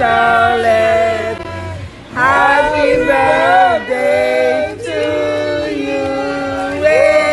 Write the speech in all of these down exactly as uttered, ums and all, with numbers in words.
Charlotte, happy birthday to you. Hey.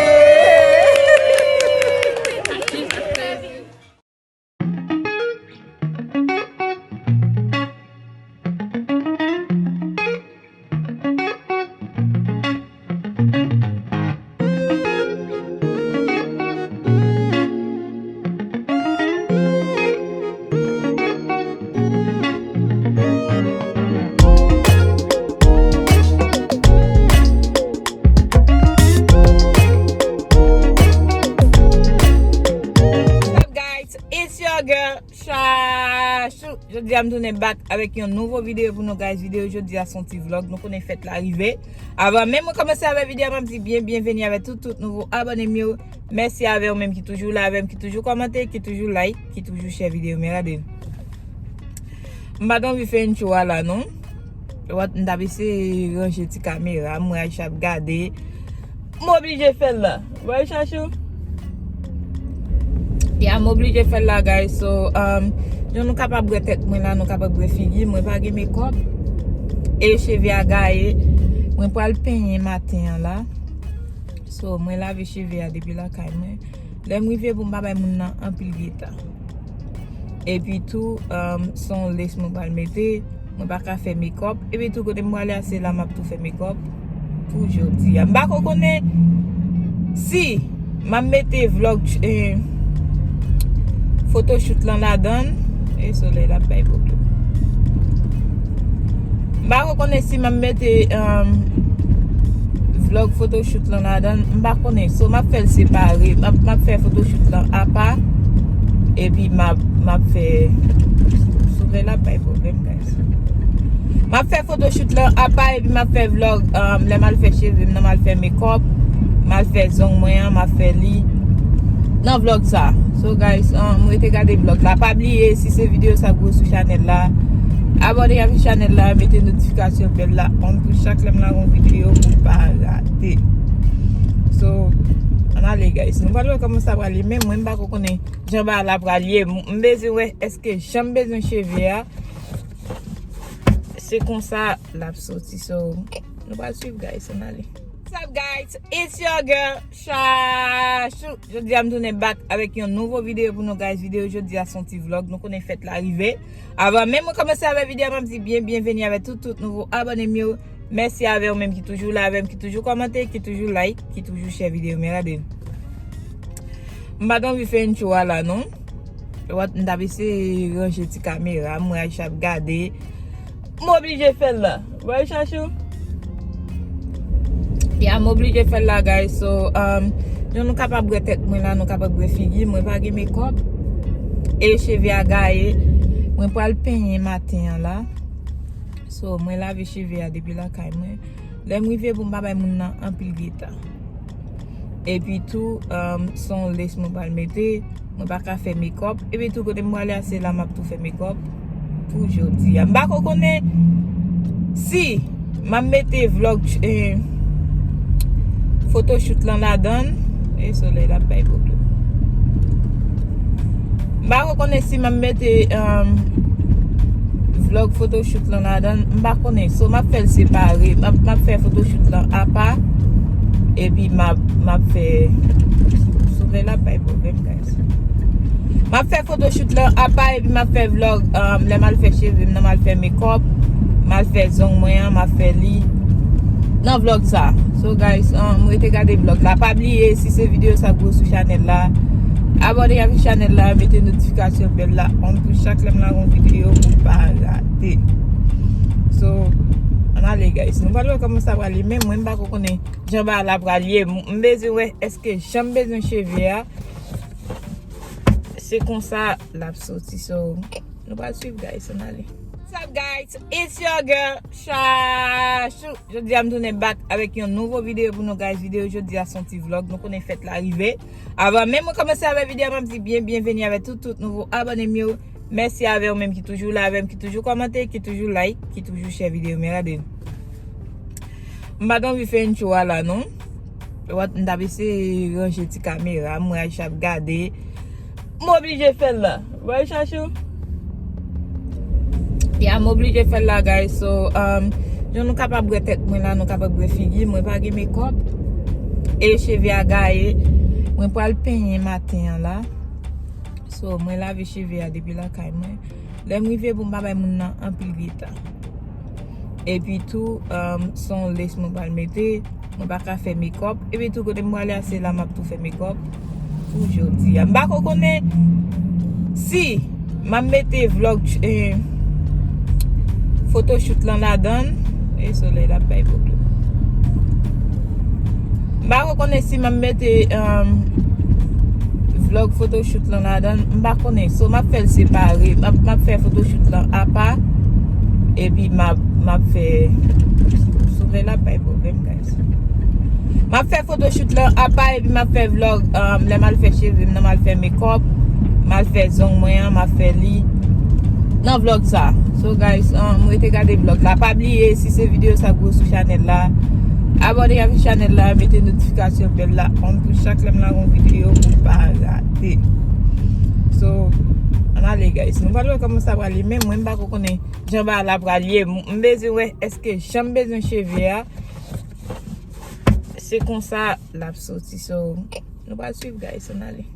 What's up, guys? It's your girl, Chachou. Jodi a m tounen back avèk yon nouvo videyo pou nou, guys. Videyo jodi a se yon ti vlog. Nou konnen fèt la rive. Avan menm mwen kòmanse avèk videyo a, m ap di byen byenveni avèk tout, tout nouvo abòne m yo. Mèsi avè w menm ki toujou la avè m, ki toujou kòmante, ki toujou like, ki toujou share videyo. Men gade. M pa t anvi fè intro a la non. What, m t ap eseye ranje ti kamera m, mwen Aisha ap gade. M oblije fè l la. Wè, Chachou? Ya, m oblije fè l la, guys. So, um, jan nou kapab wè tèt mwen la, nou kapab wè figi m, mwen pa gen makeup. E cheve a gaye. Mwen pral penyen maten an la. So, mwen lave cheve a depi lakay mwen. Lè m rive pou m pa bay moun nan anpil greta. Epi tou, um, se yon lace mwen pral mete. Mwen pa ka fè makeup. Epi tou kote m prale a, se la m ap tou fè makeup pou jodi a. M pa ko konnen si m ap mete vlog, eh, photoshoot lan ladan. E solèy la ap bay pwoblèm. M pa ko konnen si m ap mete, um, vlog photoshoot lan ladan. M pa konnen. So, m ap fè l separe. M ap, m ap fè photoshoot lan apa. Epi m ap, m ap fè, solèy la ap bay pwoblèm, guys. M ap fè photoshoot lan apa epi m ap fè vlog, um, lè m al fè cheve m nan, m al fè makeup, m al fè zong mwen an, m ap fè li nan vlog sa. So, guys, um, rete gade vlog la. Pa bliye, si se videyo sa gwo sou chanèl la, abòne avèk chanèl la, mete notifikasyon bèl la on pou chak lè m lage yon videyo pou pa rate. So, ann ale, guys. Nou pral wè kòman sa pral ye, men mwen m pa ko konnen jan bagay la pral ye. M, m bezwen wè èske jan m bezwen cheve a, se konsa l ap soti. So, nou pral swiv, guys, ann ale. What's up, guys? It's your girl, Chachou. Jodi a m tounen back avèk yon nouvo videyo pou nou, guys. Videyo jodi a se yon ti vlog. Nou konnen fèt la rive. Avan menm mwen kòmanse avèk videyo a, m ap di byen byenveni avèk tout, tout nouvo abòne m yo. Mèsi avè w menm ki toujou la avè m, ki toujou kòmante, ki toujou like, ki toujou share videyo. Men gade. M pa t anvi fè intro a la non. What, m t ap eseye ranje ti kamera m, mwen Aisha ap gade. M oblije fè l la. Wè, Chachou? Ya, m oblije fè l la, guys. So, um, jan nou kapab wè tèt mwen la, nou kapab wè figi m, mwen pa gen makeup. E cheve a gaye. Mwen pral penyen maten an la. So, mwen lave cheve a depi lakay mwen. Lè m rive pou m pa bay moun nan anpil greta. Epi tou, um, se yon lace mwen pral mete. Mwen pa ka fè makeup. Epi tou kote m prale a, se la m ap tou fè makeup pou jodi a. M pa ko konnen si m ap mete vlog, eh, photoshoot lan ladan. E solèy la ap bay pwoblèm. M pa ko konnen si m ap mete, um, vlog photoshoot lan ladan. M pa konnen. So, m ap fè l separe. M ap, m ap fè photoshoot lan apa. Epi m ap, m ap fè, solèy la ap bay pwoblèm, guys. M ap fè photoshoot lan apa epi m ap fè vlog, um, lè m al fè cheve m nan, m al fè makeup, m al fè zong mwen an, m ap fè li nan vlog sa. So, guys, um, rete gade vlog la. Pa bliye, si se videyo sa gwo sou chanèl la, abòne avèk chanèl la, mete notifikasyon bèl la on pou chak lè m lage yon videyo pou pa rate. So, ann ale, guys. Nou pral wè kòman sa pral ye, men mwen m pa ko konnen jan bagay la pral ye. M, m bezwen wè èske jan m bezwen cheve a, se konsa l ap soti. So, nou pral swiv, guys, ann ale. What's up, guys? It's your girl, Chachou. Jodi a m tounen back avèk yon nouvo videyo pou nou, guys. Videyo jodi a se yon ti vlog. Nou konnen fèt la rive. Avan menm mwen kòmanse avèk videyo a, m ap di byen byenveni avèk tout, tout nouvo abòne m yo. Mèsi avè w menm ki toujou la avè m, ki toujou kòmante, ki toujou like, ki toujou share videyo. Men gade. M pa t anvi fè intro a la non. What, m t ap eseye ranje ti kamera m, mwen Aisha ap gade. M oblije fè l la. Wè, Chachou? Ya, m oblije fè l la, guys. So, um, jan nou kapab wè tèt mwen la, nou kapab wè figi m, mwen pa gen makeup. E cheve a gaye. Mwen pral penyen maten an la. So, mwen lave cheve a depi lakay mwen. Lè m rive pou m pa bay moun nan anpil grita. Epi tou, um, se yon lace mwen pral mete. Mwen pa ka fè makeup. Epi tou kote m prale a, se la m ap tou fè makeup pou jodi a. M pa ko konnen si m ap mete vlog, eh, photoshoot lan ladan. E solèy la ap bay pwoblèm. M pa ko konnen si m ap mete, um, vlog photoshoot lan ladan. M pa konnen. So, m ap fè l separe. M ap, m ap fè photoshoot lan apa. Epi m ap, m ap fè, solèy la ap bay pwoblèm, guys. M ap fè photoshoot lan apa epi m ap fè vlog, um, lè m al fè cheve m nan, m al fè makeup, m al fè zong mwen an, m ap fè li nan vlog sa. So, guys, um, rete gade vlog la. Pa bliye, si se videyo sa k gwo sou chanèl la, abòne avèk chanèl la, mete notifikasyon bèl la on pou chak lè m lage yon videyo pou pa rate. So, ann ale, guys. Nou pral wè kòman sa pral ye, men mwen m pa ko konnen jan bagay la pral ye. M, m bezwen wè èske jan m bezwen cheve a, se konsa l ap soti. So, nou pral swiv, guys, ann ale.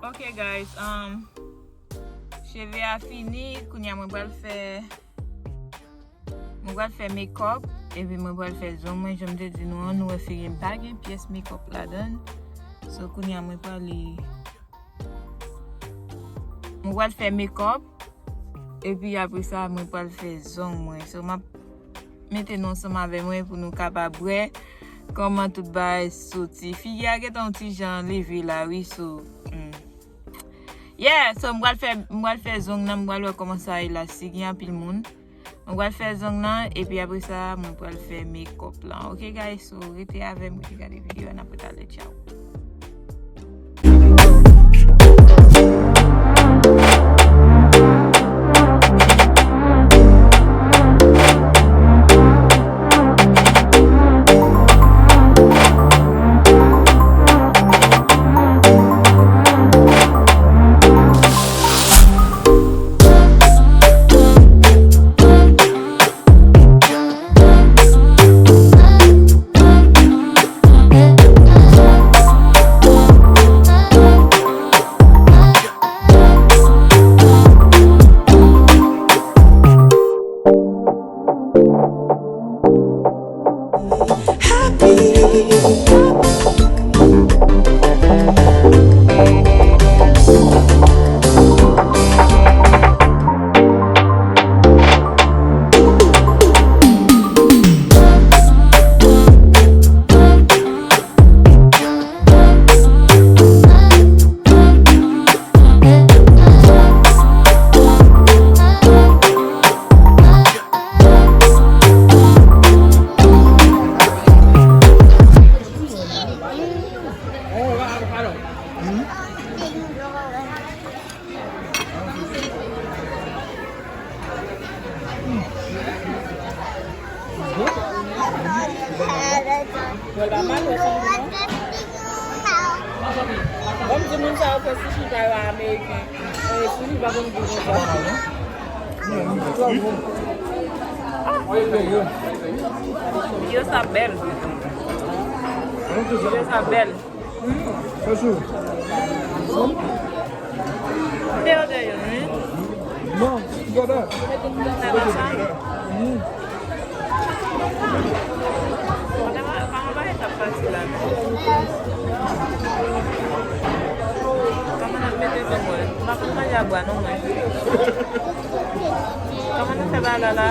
Ok, guys, um, cheve a fini, kounye a mwen pral fè, mwen pral fè makeup, epi mwen pral fè zong mwen, jan m te di nou an, nou wè figi m pa gen pyès makeup ladan. So, kounye a mwen prale, mwen pral fè makeup, epi apre sa, mwen pral fè zong mwen. So, m ap mete nou ansanm avè mwen pou nou kapab wè kòman tout bagay soti. Figi a gentan yon ti jan leve la, wi, so, hmm. Yeah, so m pral fè, m pral fè zong nan, m pral wè kòman sa ye la, si gen anpil moun. Mwen pral fè zong nan, epi apre sa, mwen pral fè makeup lan. Ok, guys, so rete avè m, rete gade videyo a, n ap retalè, tchaw. Mwen pa mal wè sa, non. Bon, m di moun sa yo fè sushi pa yo a ameriken. Eh, sushi pa konn di konsa. Yo, sa bèl. Yo, sa bèl. Sa chou. Te yo de yo, wi. Non, gade. Sa va sa? Mm. Kòman bagay sa pase la? Manje a bwa non mwen. Kòman nou fè bagay la la?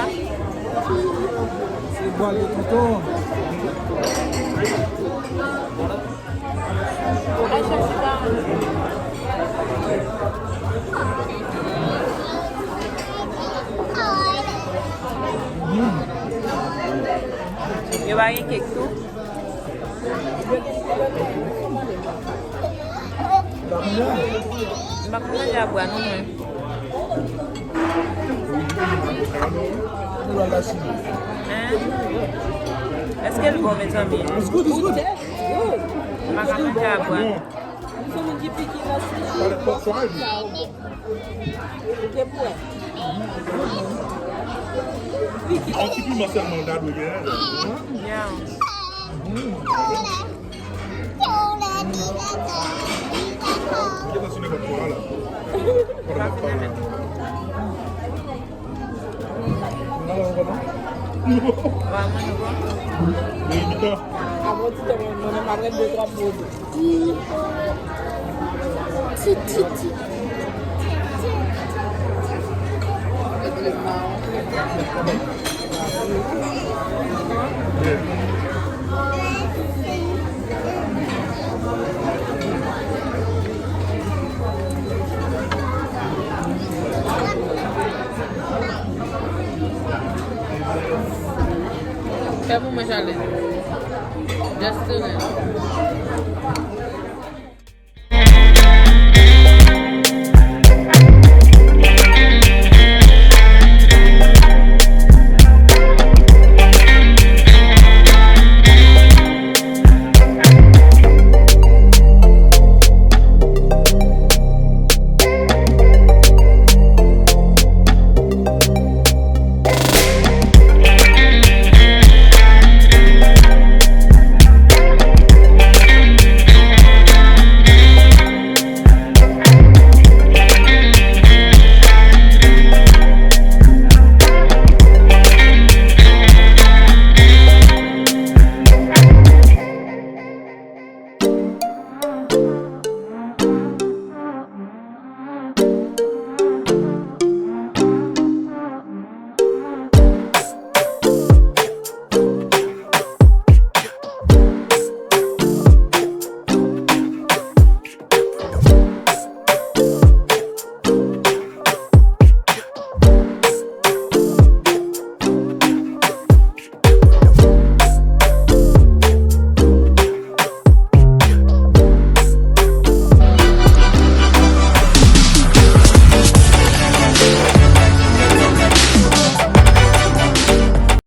Se bwa de tonton. Ay, chèf, chita. Yo pa gen kèk tou? M pa konn manje a bwa non mwen. Hein? Èske l bon, mezanmi? It's good, it's good. M pa ka manje a bwa. Bon. Pale pòk swa, epi. Yon ti piman sèlman l ta dwe genyen. Yeah. Ki nan sinema la? Kote m ap pale la? Wa mwen nou bon? Wi, mitan. Avan ti tan mwen, mwen menm ap rete de twa poze. Ti, ti, ti. Fè pou mwen, Charlene. Just do it.